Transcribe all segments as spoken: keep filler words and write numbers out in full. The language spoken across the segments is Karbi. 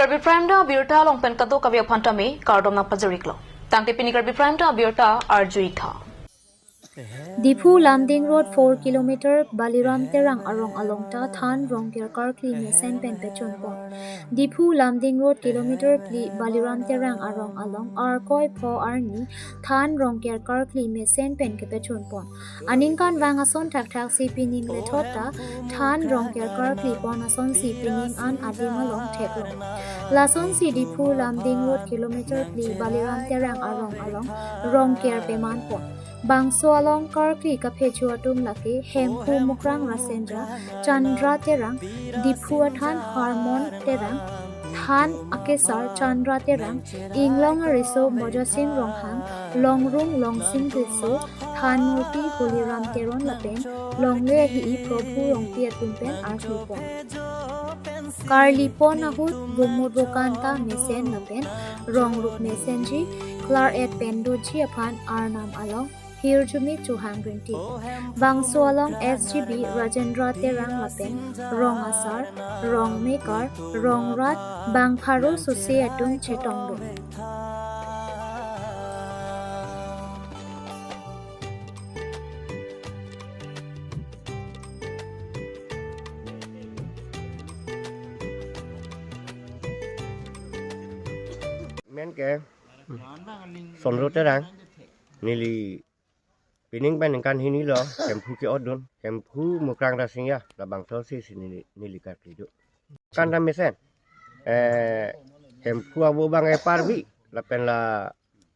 Karbi Prime Time abirta along pen kadokave aphan tame kardom nangpajir-iklo. Tangte pini Karbi Prime Time abirta arju-ik tha. Diphu Lumding Road four kilometer Baliram Terang arong along ta than Rongker karkli mesen pen pechunpon. Diphu Lumding Road kilometer phli Baliram Terang arong along Arkoi pho arni than Rongker karkli mesen pen kepechunpon. Aningkanvang ason thakthak si pining lethot ta than Rongker karklipon asonsi pining an adim along theklo. Lasonsi Diphu Lumding Road kilometer phli Baliram Terang arong along Rongker pemanpon. Bangso along karkli kaphecho atum lake Hemphu Mukrang Rasendra, Chandra Terang, Diphu athan Harmon Terang, than akesar Chandra Terang, Inglong ariso Mojasin Ronghang, Longrung Longsing Tisso, than murti Holiram Teron lapen longle ahi-i Prabhu Rongpi atum pen arjupon. Karlipon ahut bumut bokanta mesen lapen rongrup mesenji, klar-et pen doji aphan arnam along hirjume chohang rinti. Bangso along S G B Rajendra Terang lapen rong asar, rong mekar, rong rat, bang pharo sose atum chetongdun. Men ke Sondro Terang, neli pining pen ningkan hini lo, Hemphu ke-otdun, Hemphu Mukrang Rasingya, labangso si si neli, neli karkli do. Kan ta mesen, eh, Hemphu abo abang epar bi, lapen la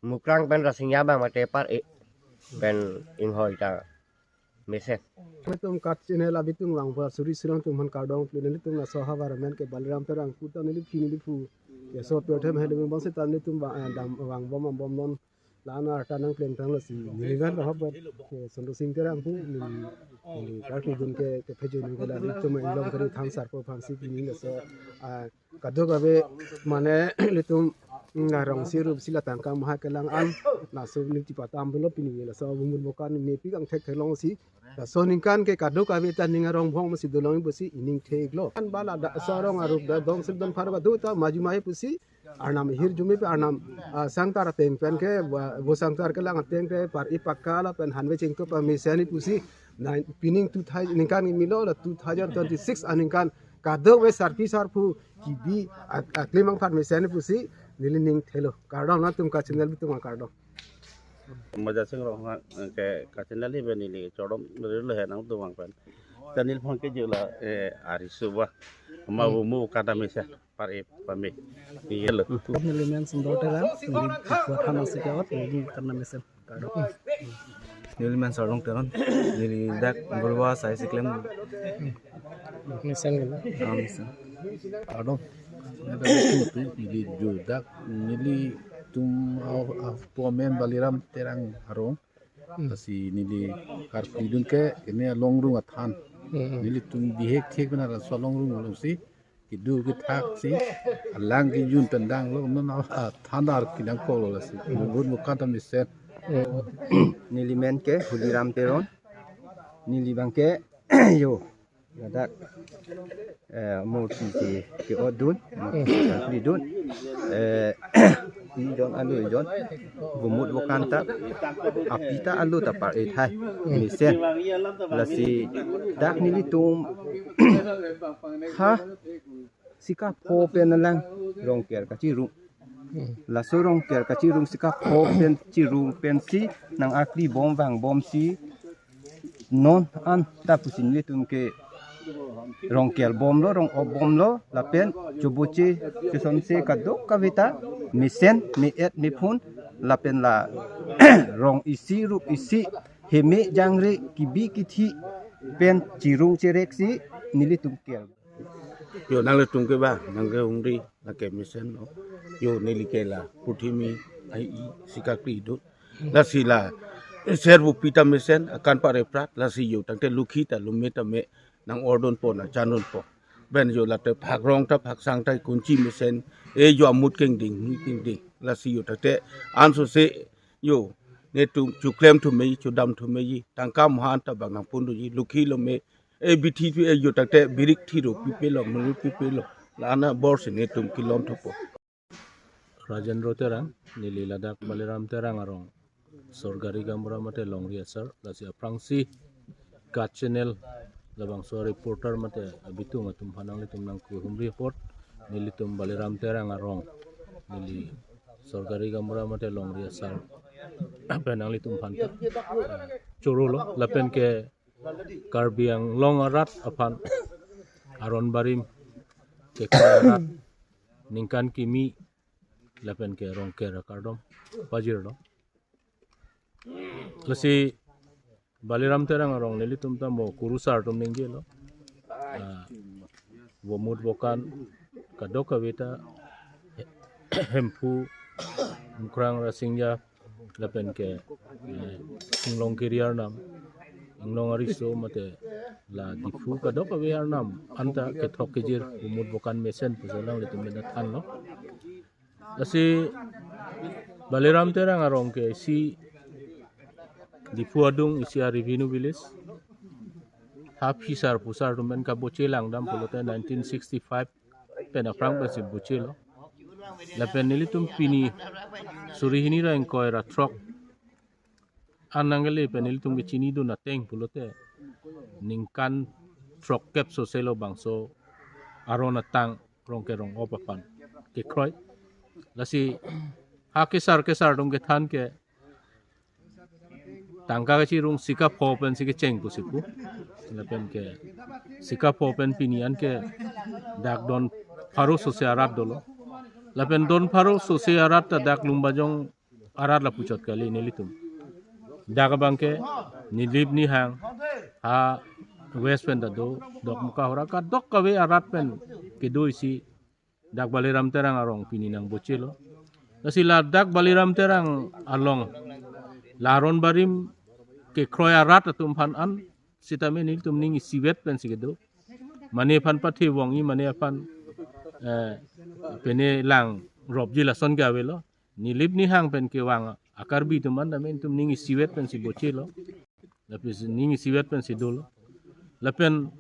Mukrang pen Rasingya abang mate epar e, pen inghoi ta mesen. Tum kat channel abitung vang pa suri surang tum han kardom pli nelitum laso havar men ke Baliram Terang puta neli phi neli phu. Ke so pyo them helu bang se tan nelitum vang, eh, dam vang bom bom non. Lana arta nangklem tanglo si neli gan rohop bat ke Sondro Sing Terang pu neli, neli karklidun ke, kephecho nangkela nelitum Inglong kari than sarpo aphansi pining laso, ah, kadokave mane nelitum, mm, na rongsi rup si la tangka maha kelang an laso neli tipatam pulo pining laso bumut bokan mepik angthek theklong si laso ningkan ke kadokave ta ning arong bhong masi dolong pusi ining theklo. An bala da so arong arup da dong sik don pharo kadu ta maju mai pusi arnam hirjume pe arnam, ah, sangtar ateng pen ke, wa, vo sangtar kelang ateng ke, par-i pakka lapen hanve chingtup amesen pusi, na, pining two thousand, ningkan kimi lo la two thousand twenty-six aningkan, kadokave sarpi sarpo, kibi, ak-, aklim angphan mesen pusi, neli ning thelo. Kardom nangtum ka channel abitung vang kardom. Mojasin Ronghang ke ka channel le beni le chodom le le henang tumang pen. Channel phang ke jula, eh, ari suba. Ma Hmm. bu mu kada mesen. Par-e pame. Iya lo. Neli men Sondro Terang, neli Diphu than asi ke-ot, neli karna mesen. Neli men Sarong Teron, neli dak Golwa sai si klem. Mesen gula. Ah, mesen. Kardom. Neli dak nelitum a, a, po men Baliram Terang arong. Hmm. Lasi neli karklidun ke ini Longrung athan. Hmm. Nelitum bihek thek benar so Longrung along si. Kedo kethak si alang kejun tendang lo non a, a, than arki nangkoklo lasi. Bumut bokan ta mesen. Neli men ke Holiram Teron. Neli abang ke yo ladak, eh, murti ke, ke-otdun, murti ke-otdun. Eh, ijon anu ijon bumut bokan ta api ta alu ta par-e thai mesen. Lasi dak nelitum ha sika pho pen alang Rongker kachirung. Hmm. Laso Rongker kachirung sika pho pen chirung pensi nang-arkli bom vang bom si non an ta pusi nelitum ke Rongker bomlo, rong-op bomlo, lapen choboche chesonse kadokave ta mesen, me-et, mephun, lapen la rong isi, rup isi, heme jangre, kibi kithi pen chirung cherek si nelitum ker. Yo, nanglitum ke ba, nang ke hungri, nang ke mesen lo. Yo, neli ke la puthimi ai-i si karklidun. Lasi la servo pita mesen akan pare prat, lasi yo tangte lukhi ta lume ta me nang-ordunpo nang chandunpo. Ben yo late phak rong ta phak sang ta kunchi mesen, e yo amut kengding, ni kengding. Lasi yo tangte ansose yo netum choklem thu me, chodam thu me, tangka mahan ta bang nangpun doji, lukhi lo me, e bithi thu e yo tangte birik thiro pipelo, mulu pipelo. La-an abor si netum kelong thupo. Rajendra Terang, neli ladak Baliram Terang arong sorkari gaonbura mate longri asar, lasi aphrangsi KAT channel labangso reporter mate abitung atum aphan nanglitum nangkehumri apot, nelitum Baliram Terang arong, neli sorkari gaonbura mate longri asar pen nanglitum aphan ta, eh, chorolo, lapen ke Karbi Anglong arat aphan aron barim kekroi arat ningkan kimi lapen ke Rongker akardom pajirlo. Lasi Baliram Terang arong nelitum ta mo kurusar atum ningjelo. Ah, vomut vokan kadokave ta Hemphu, Mukrang Rasinja, lapen ke, eh, Inglong Kiri arnam, Inglong Ariso mate la Diphu kadokave arnam anta kethok kejir, vomut vokan mesen pusi alanglitum mena thanlo. Lasi Baliram Terang arong ke isi Diphu adung, isi a-revenue village. Ha phisar phusar atum pen kaboche langdam pulote nineteen sixty-five pen aphrang pensi bochelo. Lapen nelitum pini suri hini ra ingkoi ra throk an nangkele pen nelitum kechinidun ateng pulote ningkan throkkep soselo bangso aron atang Rongker rong-op aphan kekroi. Lasi ha kesar kesar atum kethan ke tangka kachirung sika pho pensi kecheng pusi pu. Lapen ke sika pho pen pini an ke dak don pharo sose arat dolo. Lapen don pharo sose arat ta dak Lumbajong arat lapu chot kali nelitum. Dak abang ke Nilip Nihang ha West pen ta do, Dokmoka Howrah kadokave arat pen kedo isi dak Baliram Terang arong pini nangbochelo. Lasi ladak Baliram Terang along la aron barim kekroi arat atum aphan an sitame nelitum ning isivet pensi kedo. Mane aphan pathe vongji, mane aphan, eh, pene lang ropji lason ke avelo. Nilip Nihang pen kevang a-Karbi atum an tame nelitum ning isivet pensi bochelo. Lapen ning isivet pensi dolo. Lapen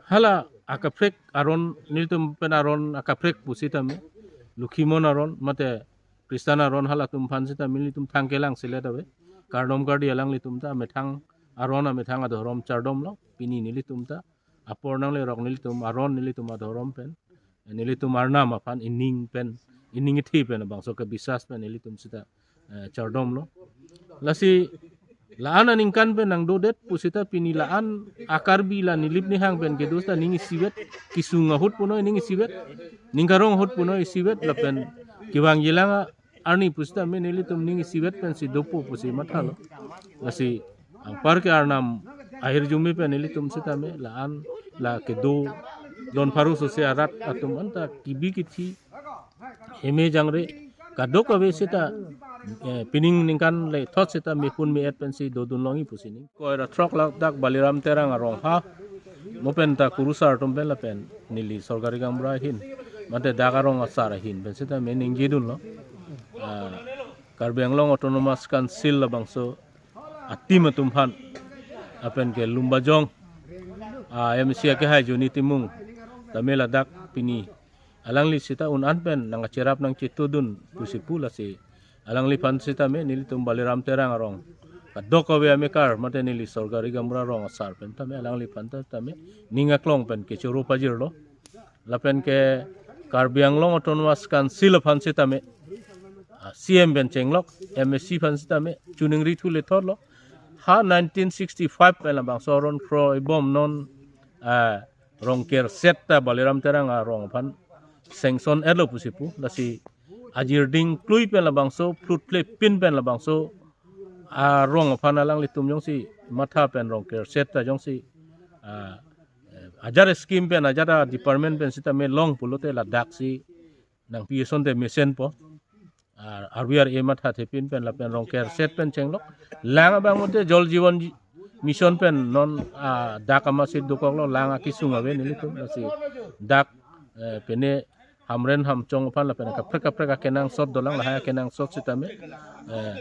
hala akaprek aron, nelitum pen aron akaprek pusitame Lokhimon aron mate Kristan aron halatum aphan sitame nelitum thang kelang selet ave. Kardom kardi alanglitum ta amethang aron amethang adhorom chardomlo. Pini nelitum ta apor nanglerok nelitum aron, nelitum adhorom pen, nelitum arnam aphan ining pen, ining ithi pen, bangso kebisas pen nelitum sita, eh, chardomlo. Lasi la-an aningkan pen nangdodet pusita pini la-an a-Karbi la Nilip Nihang pen kedo sita ning isivet, kesung ahut punoi ning isivet, ning karong ahut punoi isivet, lapen kevangji lang arni pusitame nelitum ning isivet pensi dopo pusi mathalo. Lasi anpar ke arnam ahirjume pen nelitum sitame la-an la kedo don pharo sose arat atum anta kebi kethe, heme jangre kadokave sita, eh, pining ningkan le thot sita mepun me-et pensi dodun longji pusi ning. Ingkoi ra throk ladak Baliram Terang arong ha mo pen ta kurusar atum pen lapen neli sorkari gaonbura ahin mate dak arong asar ahin pen sitame ningjedunlo. Ah, Karbi Anglong Autonomous Council labangso a-team atum aphan lapen ke Lumbajong a-M A C akehai Johnny Timung tame ladak pini alangli sita un-an pen nangkacherap nangchetodun pusi pu, lasi alangliphan sitame nelitum Baliram Terang arong kadokave amekar mate neli sorkari gaonbura rong asar pen tame alangliphan ta tame ning aklong pen kechoro pajirlo. Lapen ke Karbi Anglong Autonomous Council aphan sitame, ah, C M pen chenglok, M A C aphan sitame chuningri thu le thotlo. Ha nineteen sixty-five pen labangso aron kroi bom non, ah, Rongker set ta Baliram Terang arong aphan sanction etlo pusi pu. Lasi ajirding klui pen labangso, plutple pin pen labangso arong aphan alanglitum jongsi matha pen Rongker set ta jongsi, ah, eh, ajat scheme pen, ajat a-department pen sitame long pulote ladak si nangpi asonte mesenpo. Ah, R V R A mathathepin pen lapen Rongker set pen chenglok. Lang abang mote Jal Jeevan Mission pen non, ah, dak amatsi dokoklo, lang akesung ave nelitum, lasi dak, eh, pene Hamren Hamchong aphan lapen kaprek kaprek akenangsot dolang, lahai akenangsot sitame, eh,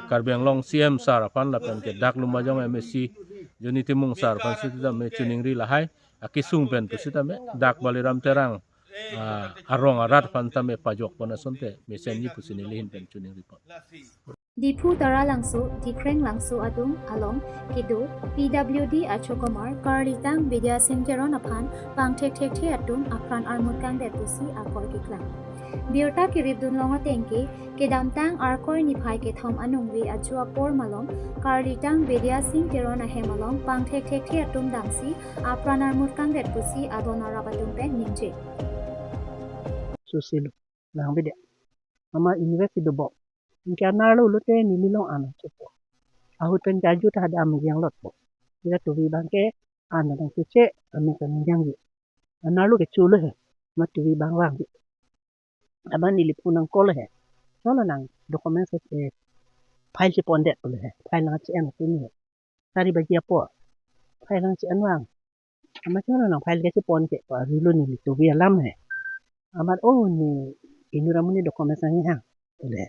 Karbi Anglong C M sir aphan lapen ke dak Lumbajong M A C Johnny Timung sir aphan sitame chuningri lahai akesung pen pusitame dak Baliram Terang ah, arong arat aphan tame pajokpon asonte mesenji pusi neli ahin pen choningri pon. Diphu Taralangso, Dikreng Langso adung along kedo P W D achokomar Karlitang Bidya Sing Teron aphan pangthekthekthe atum apran armut kangdet pusi akor keklang. Birta keripdun long ateng ke, kedamtang Arkoi niphai kethom aningve ajo apor malom Karlitang Bidya Sing Teron ahem along pangthekthekthe atum damsi apran armut kangdet pusi adon arap atum pen ningje. Susilo. Lang bide. Ama invest ido bo. Anke anerlo lote neli long an chopo. Ahut pen kaju ta ada amejang lotpo. Ira tuvi abang ke an nangchoche, amen kan jangji. Anerlo ke cholo he. Ma tuvi abang vangji. Aban neli phone nang call he. Cholo nang document se, eh, file chepondet pulo he. File nang che-en pini he. Sari baji apor. File nang che-en vang. Ama cholo nang file ke chepon ke pa rilo neli tuvi alam he. Amat, oh, ne inut amonit document nangji hang. Pule.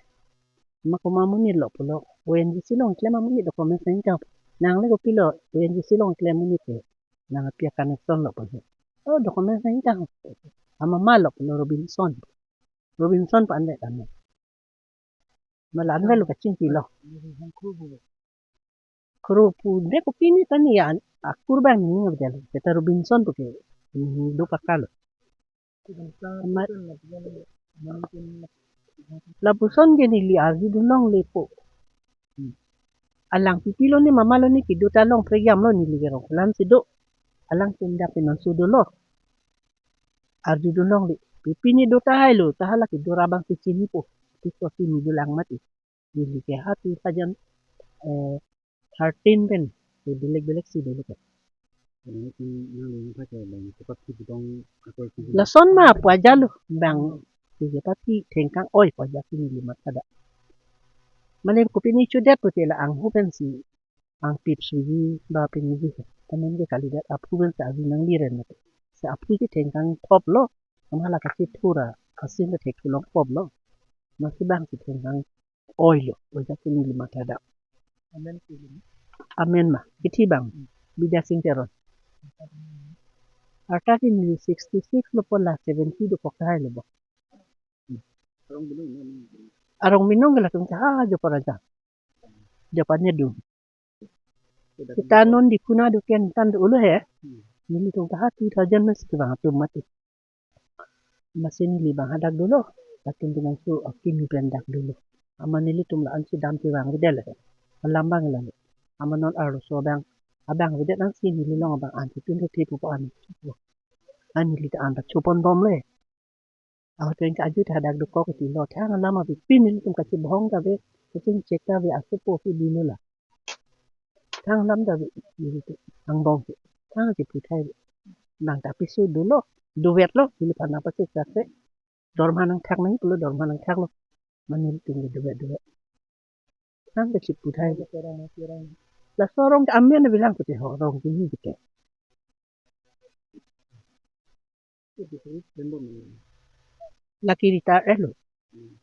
Ama komat amonit lo pulo. O N G C along klem amonit document nangji ta. Nangle kopilo O N G C along klem amonit ke. Nang apia connection lo pulo. Oh, document nangji ta. Ama ma lo pulo, Robinson. Robinson pa anle kami. Malan velo kachingki lo. Kru pu de kopine ta ne ya akur abang ne ningve jalo. Seta Robinson pu ke, hmm, do pakalo. Amat lapuson ke neli arjudun longle po. Hmm. Alang pipilo ne mama lo ne kedo ta long prekjam lo neli ke rong. Lan si do. Alang pindak pinon sudo lo. Arjudun longle. Pipine do tahai lo, ta hala kedo ra abang si chinipo. Ti ko chini dolang mati. Neli ke ha two thousand, eh, thirteen pen. Ke belek belek si dolo ke. Ini nang lima pakai bang cepat si bidong akor si. Lason ma pu aja lo bang. Si cepat si thengkang oi pu aja si neli mathada. Mane kopine chodet pu ke la anghu pen si angpip suji ba piniji. Tamen ke kalidet aphu pen sa avi nangli ren mate. Sa aphu si thengkang thop lo. Ama la kachethur a, asin ta thek thulong thop lo. Masi bang si thengkang oi lo. Oi ja si neli mathada. Amen si lo. Amen ma. Kithi bang. Hmm. Bidya Sing Teron. Arta si neli sixty six lo po la seventy dokok tahai lo bo. Arong binong, arong binong ke latum ta ha jo para ja. Jo pa ne dum. Seta non Diphu nangduken tan dolo he. Hmm. Nelitum ta ha two thousand mas ke bang atum mati. Masi neli bang hadak dolo. Latum binong su akimi pen dak dolo. Ama nelitum la an si dam si vangvedet le. Alam bang la. Ama non arloso abang. Abang vedet an si neli long abang an si tun thek thek pu an. An neli ta an ta chopon bom le. Ahut pen ke aju ta hadak dokok ti lo, thang alam ave, pini nelitum kachibhong ta ave, kachingchek ta ave, asopo si dino la. Thang alam ta ave, nelitum angbong si. Thang si puthai ave. Nang ta piso dolo, dovet lo, neli aphan nang pachek ta se. Dorma nangthak nang pulo, dorma nangthak lo. Mane nelitum ke dovet dovet. Thang ta si puthai ave. Laso arong ke amen bilang pute ho, arong ke ni pute. Lake retire lo.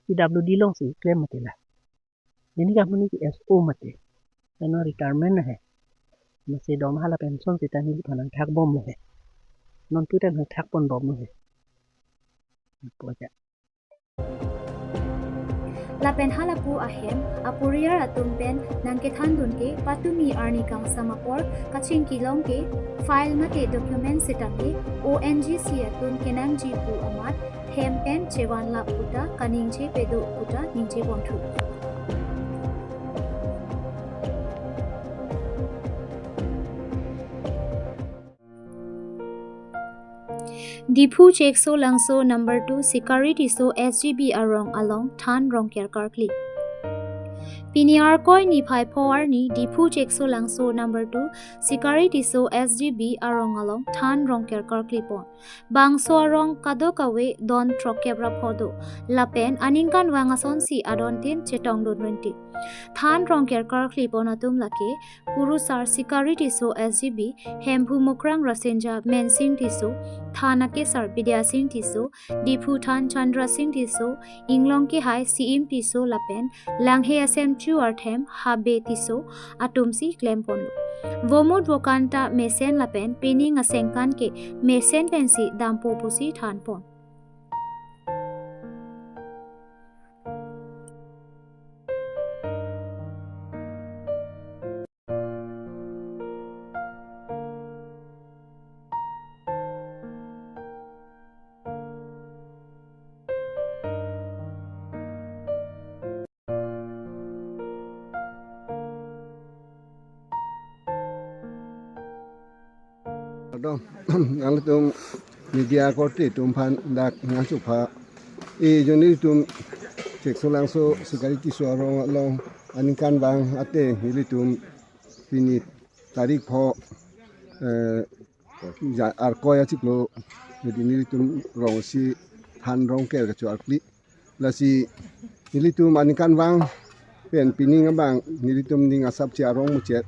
P W D along si klem mati la. Neli ke amonit ke S O mati. Eno retirement he. Masi dom hala pension seta neliphan nangthak bom lo he. Non tu ta nangthak pon bom lo he. Apo aja. Lapen halapu ahem aporiar atum pen nangkethandun ke patumi arni kangsam apor kachingki long ke file mate document setame O N G C atum kenangji pu amat hem pen chevanlap puta kaningje pedo puta ningje ponthu. Diphu Chekso Langso number two Sikari Tisso S G B arong along than rongker karkli. Pini Arkoi niphai pho arni Diphu Chekso Langso number two Sikari Tisso S G B arong along than rongker karkli pon. Bangso arong kadokave don throkkep ra pho do. Lapen aningkanvang asonsi adon tin chetongdun rinti. Than rongker karkli pon atum lake Kurusar Sikari Tisso S G B, Hemphu Mukrang Rasinja Mensing Tisso, Than Akesar Bidya Sing Tisso, Diphu Than Chandra Sing Tisso, Inglong Kehai Siim Tisso lapen Langhe Asem Chu Arthem Habe Tisso atumsi klem ponlo. Vomut vokan ta mesen lapen pining asengkan ke mesen pensi dampo pusi than pon. Dong, nangtum media korte atum aphan dak nangchupha. E jo nelitum Cheksolangso Sikari Tisso arong along aningkanvang ateng nelitum pini tarik pho, eh, ja Arkoi achiklo, jadi nelitum rong isi than Rongker kacho-arkli. Lasi nelitum aningkanvang pen pining abang nelitum ning asap che arong muchot.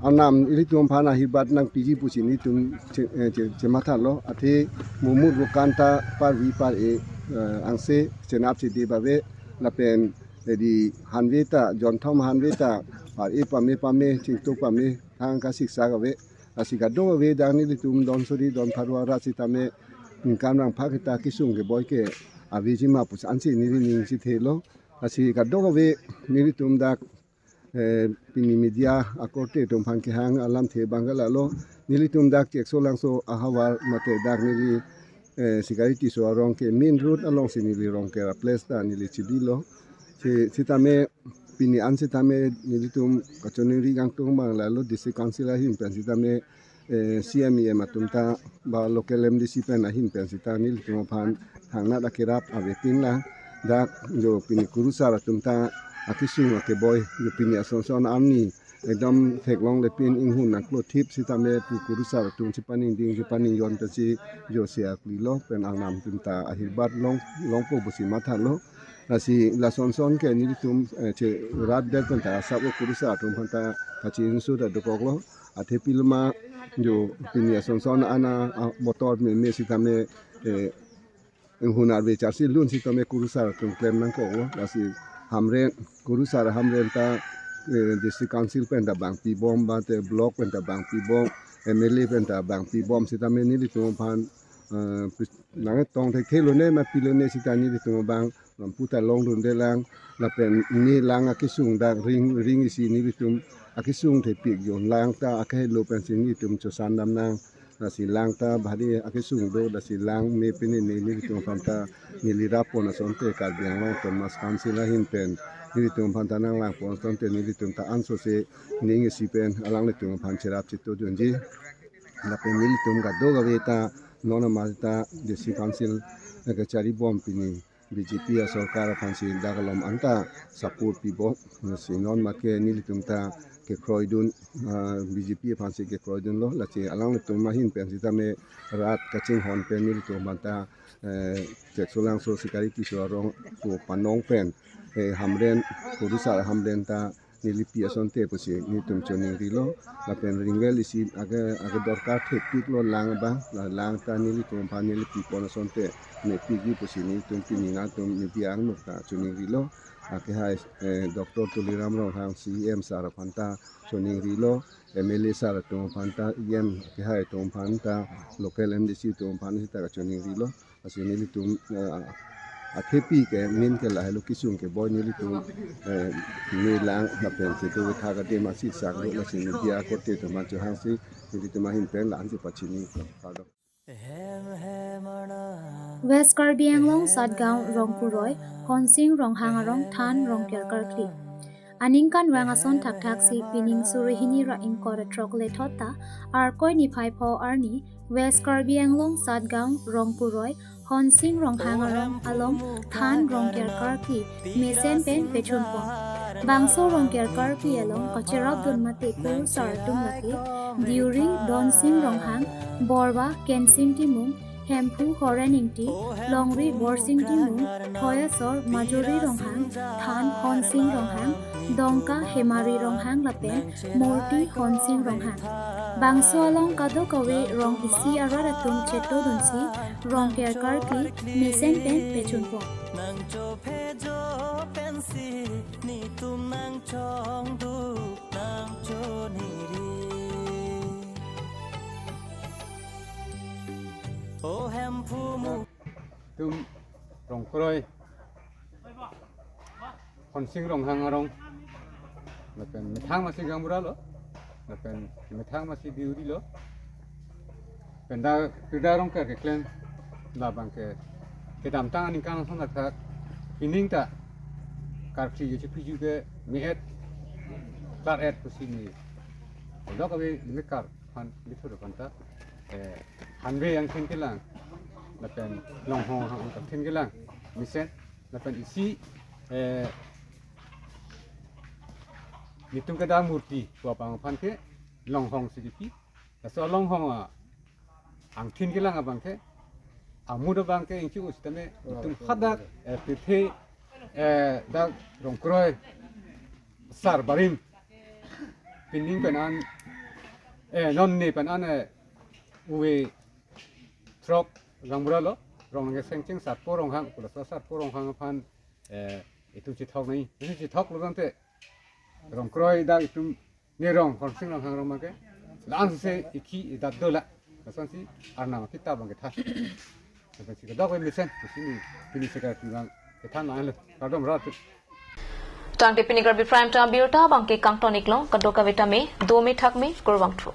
Arnam nelitum aphan ahirbat nangpiji pusi nelitum che, eh, che, chematha lo. Athe mumut rukan ta parvi par-e, eh, angse chenap chede ave lapen, eh, di hanve ta, jonthom hanve ta par-e pame pame, chingtuk pame, thang kasiksak ave. Lasi kadokave dak nelitum don suri don pharo arat sitame ningkanvang phak ta kesung keboi ke aveji ma pusi ansi neli ning chethelo. Lasi kadokave nelitum dak, eh, pini media akorte atum aphan kehang alamthe abang ke lalo. Nelitum dak Cheksolangso ahavar mate dak neli, eh, Sikari Tisso arong ke main road alongsi neli Rongker a-place ta neli chililo. Si, sitame pini an sitame nelitum kachiningri kangtung abang lalo, District Council ahin pen sitame, eh, C M, E M atum ta ba local M D C pen ahin pen sita nelitum aphan thangnat akerap avepin lang. Dak jo pini kurusar atum ta akesung akeboi jo pini ason son arni ekdom theklonglepin inghun nangklothip sitame pu kurusar atum chepaningding chepaningjon ta si jo se aklilo pen arnam atum ta ahirbat long, longpo pusi mathalo. Lasi lason son ke nelitum, eh, che rat det pen ta asap o kurusar atum aphan ta kachi-insu ta dokoklo. Athe pilo ma jo pini ason son ana, ah, botor meme sitame, eh, inghun arve charsi lun sitame kurusar atum klem nangkoklo. Lasi Hamren, kurusar Hamren ta, eh, District Council pen ta bangpibom, mate block pen ta bangpibom, M L A pen ta bangpibom sitame nelitum aphan, eh, pis-, nangtong thektheklone ma pilone sita nelitum abang lampu ta longdunde lang, lapen ne lang akesung dak ring, ring isi nelitum akesung thepik jo lang ta akehelo pensi nelitum chosan dam nang. Lasi lang ta bhari akesung do, lasi lang me pine ne nelitum aphan ta neli rappon asonte Karbi Anglong Autonomous Council ahin pen nelitum aphan ta nanglangpon asonte nelitum ta ansose ning isi pen alanglitum aphan cherap chito dunji. Lapen nelitum kadokave ta non amat ta District Council, eh, kacharibom pini B J P asorkar aphansi dak alom anta support pibom. Si non amat ke nelitum ta kekroidun, ah, B J P aphansi kekroidunlo. Lasi alanglitum ahin pen sitame rat kachinghon pen nelitum aphan ta, eh, Cheksolangso Sikari Tisso arong ko panong pen, eh, Hamren, kurusar Hamren ta neli pi asonte pusi nelitum choningrilo. Lapen ringvel isi ake, ake dorkar thepiklo lang abang, la lang ta nelitum aphan neli pipon asonte mepikji pusi nelitum pini nangtum media angnuk ta choningrilo. Akehai, eh, Doctor Tuliram Ronghang C E M sir aphan ta choningrilo, M L A sir atum aphan ta, E M akehai atum aphan ta, local M D C atum aphan sita kachoningrilo. Lasi nelitum, eh, athepi ke main ke lahelo, kesung keboi nelitum, eh, ne lang lapen chetu tha kade ma siksak lo, lasi media korte atum aphan chohangsi nelitum ahin pen la-ansi pachini. Pardon. West Karbi Anglong Satgaon Rongkuroi, Honsing Ronghang arong than Rongker karkli. Aningkanvang ason thakthaksi pining suri hini ra ingkoi ra throk lethot ta, Arkoi niphai pho arni, West Karbi Anglong Satgaon Rongkuroi, Honsing Ronghang arong along than Rongker karkli mesen pen pechunpon. Bangso Rongker karkli along kachirap dun mate kurusar atum lake, Diuri Donsing Ronghang, Borwa Kensing Timung, Hemphu Horen Ingti, Longri Borsing Timung, Thoyasor Majori Ronghang, Than Honsing Ronghang, Dongka Hemari Ronghang lapen Murti Honsing Ronghang. Bangso along kadokave rong isi arat atum chetodunsi Rongker karkli mesen pen pechunpon. Nangchophejo pensi nitum nangchongduk nangchoningri. O Hemphu mu. Tum Rongkuroi Honsing Ronghang arong. Lapen methang masi gaonbura lo. Lapen methang masi Diuri lo. Pen dak pirda Rongker keklem labang ke kedamtang aningkan ason athak pining ta karkli yo chepiju ke me-et klar-et pusi ni. Dok abe mekar aphan lithur aphan ta eh, hanve angthin kelang, lapen longhong angthin kelang mesen, lapen isi, eh, netum kedo murti pu abang aphan ke longhong si kipi. Laso longhong a angthin kelang abang ke, amut abang ke ingchuk sitame, netum hadak, eh, pirthe, eh, dak Rongkroi sar barim pining pen an, eh, non ne pen an, eh, uwe throk gaonbura lo, Rongnang Keseng Chingsarpo Ronghang, pu laso Sarpo Ronghang aphan, eh, itum chethok nai, itum chethok lo tangte Rongkroi dak itum ne rong Horsing Ronghang rong abang ke la-an si ikhi idat dola. Lasonsi Arnam aphi ta abang kethan. Lapen si kedok mesen, si ne pini secretary abang kethan la-an lo. Kardom rat. Tangte pini Karbi Prime Time abirta abang ke kangton iklo, kadokave tame dome thakme, kurvangthu.